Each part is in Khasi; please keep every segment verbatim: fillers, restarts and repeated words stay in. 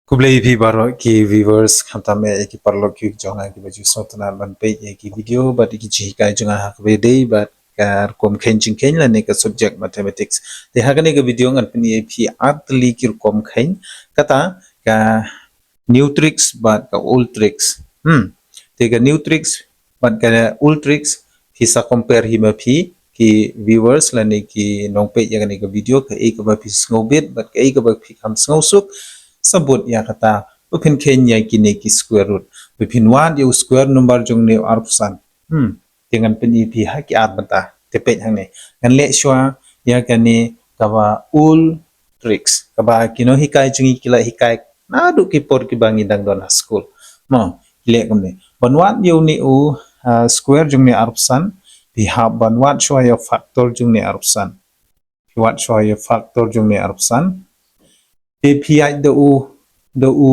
Khublei phi baroh ki viewers, khamtam eh ki paralok ki jong nga kiba ju sngewtynnat ban peit ïa ki video bad ki jinghikai jong nga ha kaba ïadei bad ka rukom kheiñ jingkheiñ lane ka subject mathematics. Te ha kane ka video ngan pyni ïa phi ar tylli ki rukom kheiñ, kata ka new tricks bad ka old tricks. Hmm. Te ka new tricks bad ka old tricks, phi sa compare hi ma phi ki viewers lane ki nongpeit ïa kane ka video, kaei kaba phi sngewbit bad kaei kaba phi kham sngewsuk. Sabut ïa kata ba phin kheiñ ïa kine ki square root, ba phin wad ïa u square number jong une u arphew san. Hmm. Te ngan pyni phi ha ki ar bynta. Te peit hangne, ngan leh shuwa ïa kane kaba old tricks kaba ki nonghikai jong ngi ki la hikai naduh ki por kiba ngi dang don ha skul. Mo, ki leh kumne. Ban wad ïa une u, ah, square jong une arphew san, phi hap ban wad shuwa ïa u factor jong une arphew san. Phi wad shuwa ïa u factor jong une arphew san. Te phi ïaid da u, da u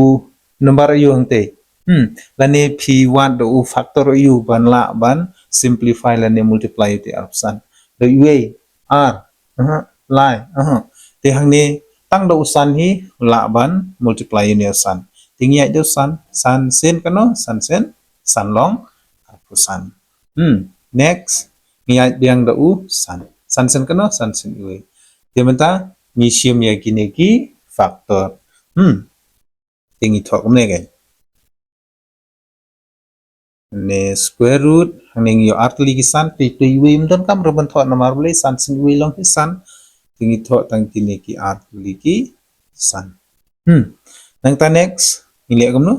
number aïu hangtei? Hmm, lane phi wad da u factor aïu ban lah ban simplify lane multiply ïa u te arphew san? Da uwei, ar, aha, lai, aha. Te hangne tang da u san hi lah ban multiply ïa une u san. Te ngi ïaid da u san, san sien kano, san sien san long arphew san. Hmm, next, ngi ïaid biang da u san. San sien kano, san sien uwei. Te mynta ngi shim ïa kine ki factor. Hmm. Te ngi thoh kumne kein. Ne square root, hangne ngi ïoh ar tylli ki san, te, te uwei ym donkam ruh ban thoh namar balei san sien uwei long hi san. Te ngi thoh tang kine ki ar tylli ki san. Hmm. Nangta next, ngi leh kumno?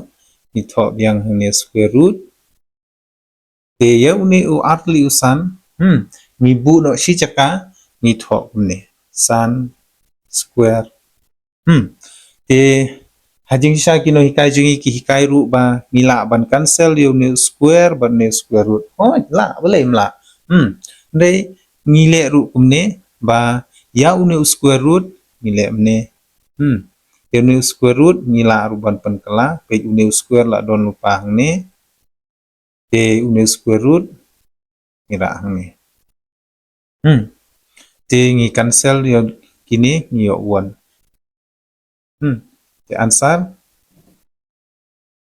Ngi thoh biang hangne square root. Te ïa une u ar tylli u san, hmm, ngi buh noh shi jaka, ngi thoh kumne. San square. Hmm. Te ha jingshisha ki nonghikai jong ngi ki hikai ruh ba ngi lah ban cancel ïa une u square bad une u square root. Hooid, lah, balei ym lah? Hmm. Hynrei ngi leh ruh kumne ba ïa une u square root ngi leh kumne. Hmm. Ïa une u square root ngi lah ruh ban pynkylla, peit une u square la don lypa hangne. Te une u square root ngi rah hangne. Hmm. Te ngi cancel ïa kine ngi ïoh one. Hmm. Te answer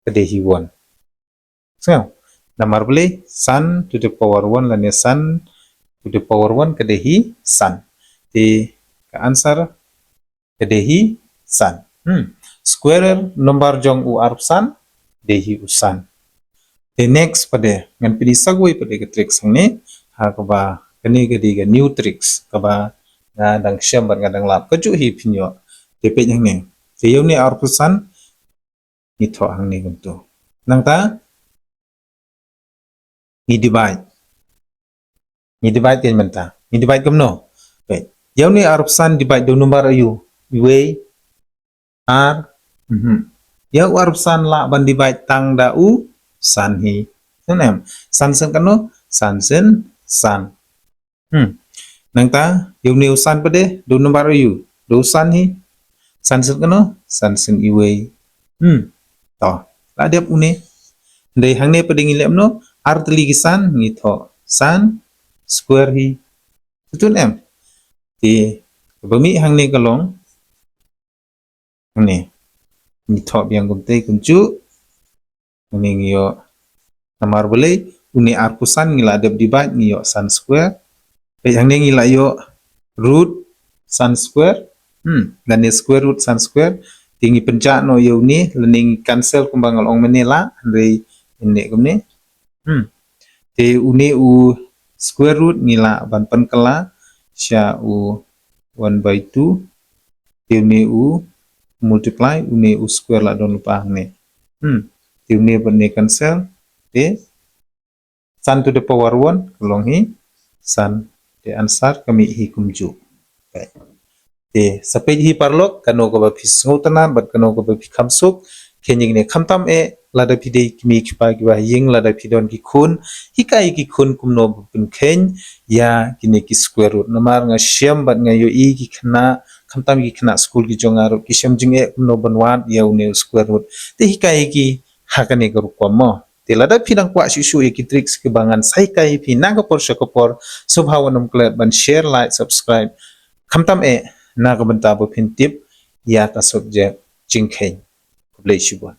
ka dei hi one. Sngew. Namar balei san to the power one lane san to the power one ka dei hi san. Te ka answer ka dei hi san. Hmm. Square number jong u arphew san dei hi u san. Te next pat de ngan pyni sa kawei pat de ka tricks hangne, ha kaba kane ka dei ka new tricks kaba nga dang shem bad nga dang lap, kajuh hi phin ïoh. Te peit hangne. Te ïa une arphew san ngi thoh hangne kumto. Nangta ngi divide. Ngi divide kein mynta. Ngi divide kumno? Peit. Ïa une arphew san divide da u number aïu? Uwei, ar, mhm. Ïa u arphew san lah ban divide tang da u san hi. Sngewthuh em? San sien kano? San sien san. Hmm. Nangta ïa une u san pat de da u number aïu? Da u san hi. San sien kano? San sien uwei. Hmm. To, la dep une. Hynrei hangne pat de ngi leh kumno? Ar tylli ki san ngi thoh san square hi. Sngewthuh em? Te kaba mih hangne ka long hangne. Ngi thoh biang kumtei kumjuh. Hangne ngi ïoh namar balei une arphew san ngi la dep divide ngi ïoh san square. Peit hangne ngi la ïoh root san square. Hmm, lane square root san square. Te ngi pynjah noh ïa une lane ngi cancel kumba nga la ong mynne la, hynrei ngin leh kumne. Hmm. Te une u square root ngi lah ban pynkylla sha u one by two. Te une u multiply, une u square la don lypa hangne. Hmm. Te une bad une cancel. Te san to the power one ka long hi san. Te answer ka mih hi kumjuh. Te sa peit hi paralok, kano kaba phi sngewtynnat bad kano kaba phi kham suk. Kheiñ ïa kine, khamtam eh lada phi dei ki mei ki pa kiba ha ïing, lada phi don ki khun, hikai ki khun kumno ba phin kheiñ ïa kine ki square root. Namar nga shem bad nga ïohi ki khynnah, khamtam ki khynnah skul ki jong nga ruh ki shem jingeh kumno ban wad ïa une u square root. Te hikai ïa ki ha kane ka rukom mo. Te lada phi dang kwah shuh shuh ïa ki tricks kiba ngan sa hikai ïa phi na ka por sha ka por, sngewbha wat nym klet ban share, like, subscribe. Khamtam eh na ka bynta ba phin tip ïa ka subject jingkheiñ. Khublei shibun.